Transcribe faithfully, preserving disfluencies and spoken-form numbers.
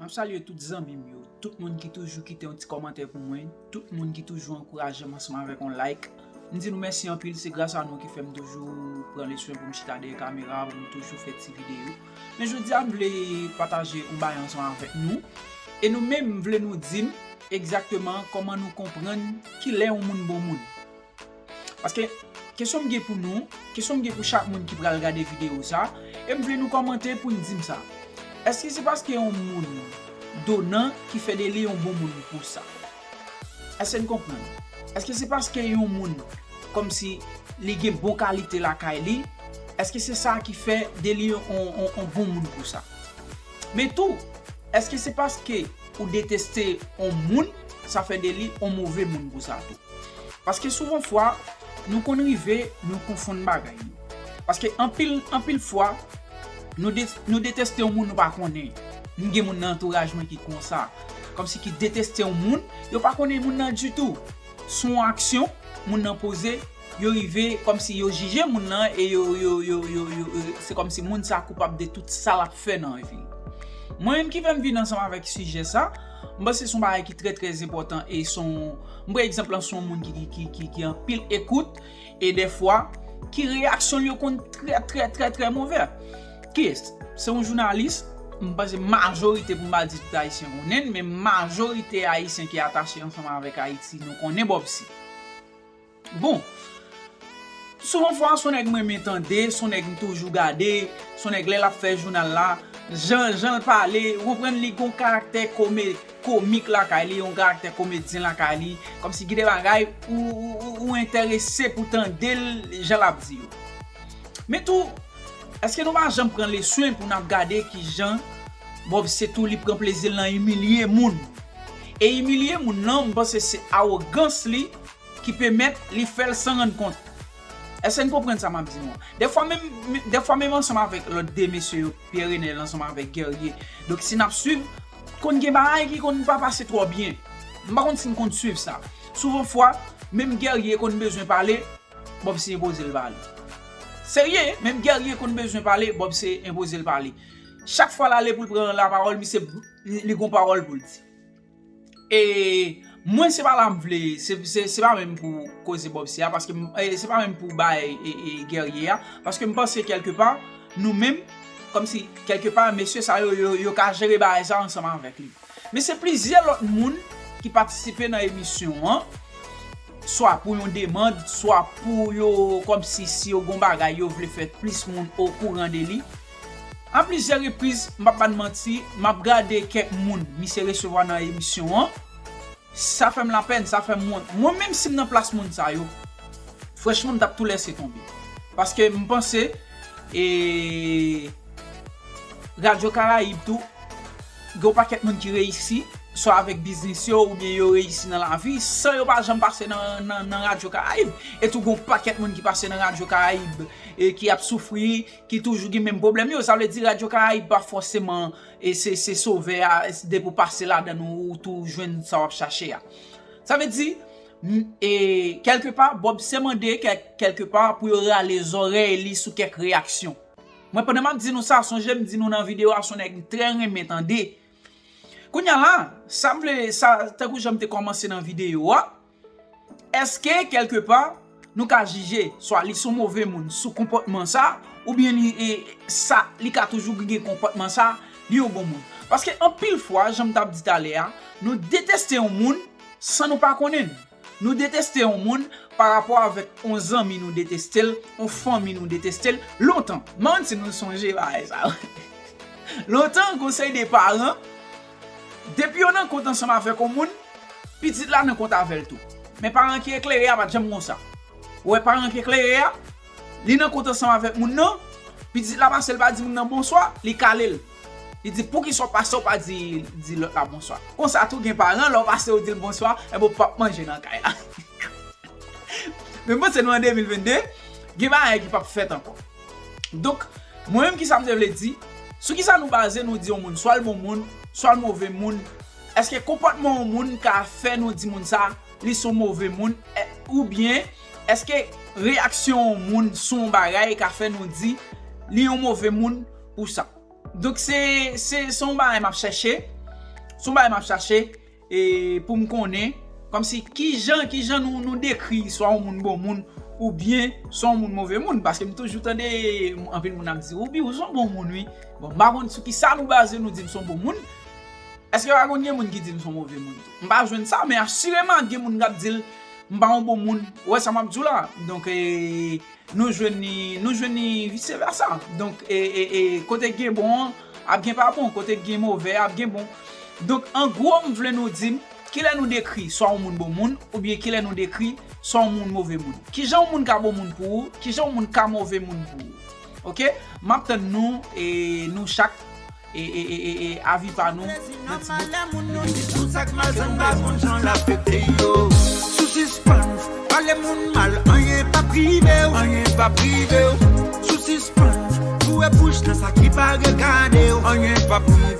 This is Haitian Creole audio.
M ap salye tout zanmi m yo, tout moun ki toujou kite yon ti kòmantè pou mwen, tout moun ki toujou ankouraje m ansanm avèk yon like. M di nou mèsi anpil, se gras a nou ki fè m toujou pran le swen pou m chita dèyè kamera, pou m toujou fè ti videyo. Men jodi a, m vle pataje yon bagay ansanm avèk nou. E nou menm, m vle nou di m egzakteman kòman nou konprann kilè yon moun bon moun. Paske kesyon m gen pou nou, kesyon m gen pou chak moun ki pral gade videyo sa, e m vle nou kòmante pou n di m sa. Èske se paske yon moun donan ki fè de li yon bon moun pou sa? Èske n konprann? Èske se paske yon moun kòmsi li gen bon kalite lakay li? Èske se sa ki fè de li yon, yon, yon bon moun pou sa? Men tou, èske se paske ou deteste yon moun, sa fè de li yon move moun pou sa tou? Paske souvan fwa, nou konn rive, nou konfonn bagay yo. Paske anpil, anpil fwa, nou, de, nou deteste yon moun nou pa konnen. Nou gen moun nan antouraj mwen ki konsa. Kòmsi ki deteste yon moun, yo pa konnen moun nan ditou. Se yon aksyon, moun nan poze, yo rive kòmsi yo jije moun nan e yo, yo, yo, yo, yo, yo, se kòmsi moun sa koupab de tout sa l ap fè nan vi l. Mwen menm ki fè m vin ansanm avèk sijè sa, m panse se yon bagay ki trè, trè enpòtan e se yon, m pran egzanp lan sou yon moun ki, ki, ki, ki, ki anpil ekout e dèfwa ki reyaksyon l yo konn trè, trè, trè, trè move. Kiyès? Se yon jounalis, m panse majorite, pou m pa di tout Ayisyen konnen l, men majorite Ayisyen ki atache ansanm avèk Ayiti, nou konnen Bob C. Bon, souvan fwa, se yon nèg m renmen tande, se yon nèg m toujou gade, se yon nèg lè l ap fè jounal la, jan, jan l pale, ou konprann li gen yon karaktè kome, komik lakay li, yon karaktè komedyen lakay li, kòmsi gen de bagay ou, ou, ou, ou enterese pou tande l jan l ap di yo. Men tou, èske nou pa janm pran le swen pou n ap gade kijan Bob C tou li pran plezi l nan imilye moun? E imilye moun nan, m panse se awogans li ki pèmèt li fè l san rann kont. Èske n konprann sa m ap di nou an? Dèfwa menm, dèfwa menm ansanm avèk lòt de mesye yo, Pierre Renel ansanm avèk Guerrier. Donk si n ap swiv, konn gen bagay ki konn pa pase twò byen. M pa konn si n konn swiv sa. Souvan fwa, menm Guerrier konn bezwen pale, Bob C enpoze l pale. Serye, menm Guerrier konn bezwen pale, Bob C enpoze l pale. Chak fwa l ale pou l pran lapawòl, misye, li gon pawòl pou l di. E mwen, se pa la m vle, se, se, se pa menm pou koze Bob C a, paske m, e, se pa menm pou bay e, e, Guerrier a, paske m panse kèlkepa, nou menm, kòmsi kèlkepa, mesye sa yo, yo, yo ka jere bagay sa ansanm avèk li. Men se plizyè lòt moun ki patisipe nan emisyon an, swa pou yon demann, swa pou yo, kòmsi si yo gon bagay yo vle fè plis moun okouran de li. A plizyè repriz, m p ap ba n manti, m ap gade kèk moun misye resevwa nan emisyon an, sa fè m lapèn, sa fè m wont. Mwen menm si m nan plas moun sa yo, franchman, m t ap tou lèse tonbe. Paske m panse, e, Radyo Karayib tou, gen yon pakèt moun ki reyisi, swa avèk biznis yo, oubyen yo reyisi nan lavi, san yo pa janm pase nan, nan, nan Radyo Karayib. E tou gen yon pakèt moun ki pase nan Radyo Karayib, e ki ap soufri, ki toujou gen menm pwoblèm yo. Sa vle di Radyo Karayib pa fòseman, e se, se sovè a, e depi w pase ladan l, ou tou jwenn sa w ap chache a. Sa vle di, m, e, kèlkepa, Bob C mande kèk, kèlkepa pou yo rale zòrèy li sou kèk reyaksyon. Mwen, pandan m ap di nou sa, sonje m di nou nan videyo a, se yon nèg m trè renmen tande. Kounye a la, sa m vle, sa, tankou jan m te kòmanse nan videyo a, èske kèlkepa nou ka jije swa li se yon move moun sou konpòtman sa, oubyen li, e, sa, li ka toujou gen konpòtman sa, li yon bon moun? Paske anpil fwa, jan m t ap di talè a, nou deteste yon moun san nou pa konnen l. Nou deteste yon moun pa rapò avèk yon zanmi nou deteste l, yon fanmi nou deteste l. Lontan, m pa konn si nou sonje bagay sa yo. Lontan, konsèy de paran, depi yo nan kont ansanm avèk yon moun, pitit la nan kont avè l tou. Men paran ki eklere a pa t janm konsa. Ou wè paran ki eklere a, li nan kont ansanm avèk moun nan, pitit la pase, l pa di moun nan bonswa, li kale l. Li di, "Poukisa w pase, w pa di, di lòt la bonswa?" Konsa tou, gen paran, lè w pase, w di l bonswa, enben w p ap manje nan kay la. Men bon, se nou an de mil vennde, gen bagay ki p ap fèt ankò. Donk, mwen menm, kisa m te vle di? Sou kisa nou baze, nou di yon moun, swa l bon moun, swa l move moun? Èske konpòtman yon moun ka fè nou di moun sa, li se yon move moun, e, oubyen èske reyaksyon yon moun sou yon bagay ka fè nou di li yon move moun pou sa? Donk se, se, se yon bagay m ap chèche. Se yon bagay m ap chache e pou m konnen kòmsi kijan kijan nou nou dekri swa yon moun bon moun oubyen swa yon moun move moun, paske m toujou tande anpil moun ap di ou bi ou se yon bon moun wi. Bon, m pa konn sou kisa nou baze nou di m se yon bon moun. Èske pa konn gen moun ki di m se yon move moun tou? M pa jwenn sa, men asireman gen moun k ap di l m pa yon bon moun. Ou wè sa m ap di w la? Donk e, nou jwenn ni nou jwenn ni vise vèsa. Donk e, e, e, kote k gen bon an ap gen pa bon, kote k gen move ap gen bon. Donk an gwo m vle nou di m kilè nou dekri swa yon moun bon moun oubyen kilè nou dekri swa yon moun move moun. Kijan yon moun ka bon moun pou ou, kijan yon moun ka move moun pou ou. Oke? M ap tann nou e nou chak e, e, e, e, e avi pa nou nan ti bout. Tout sa k mal sa n pa konn jan l afekte yo. Sou sispann pale moun mal, anyen p ap rive w, anyen p ap rive w. Sou sispann boure bouch nan sa ki pa regade w, anyen p ap rive w.